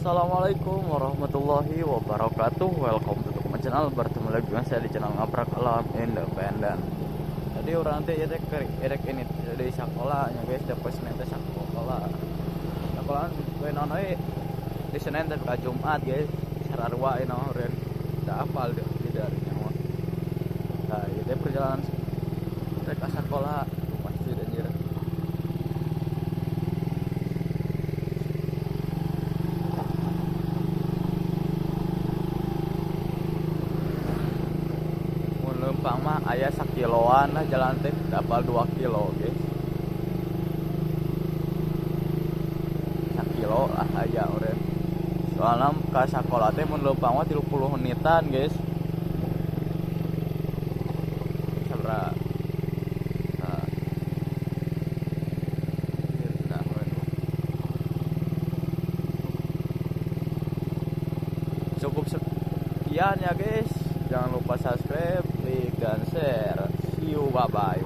Assalamualaikum warahmatullahi wabarakatuh. Welcome to my channel. Bertemu lagi dengan saya di channel Ngaprak Alam Independen. Jadi orang teh erek ini dari sekolahnya guys, dapat Senin teh sekolah. Sekolahan gue non euy di Senin teh ka Jumat guys. Sararua ini orang teu apal deh di darinya mah. Nah, ieu teh perjalanan rek ka sekolah pasti anjir. Lempang mah aya sakiloan lah jalan teh dapat 2 kilo guys. Sakilo lah aya urang. Soalna ka sakola teh mun lempang mah 30 menitan guys. Sabra. Nah. Cukup sekian ya guys. Jangan lupa subscribe, like, dan share. See you, bye-bye.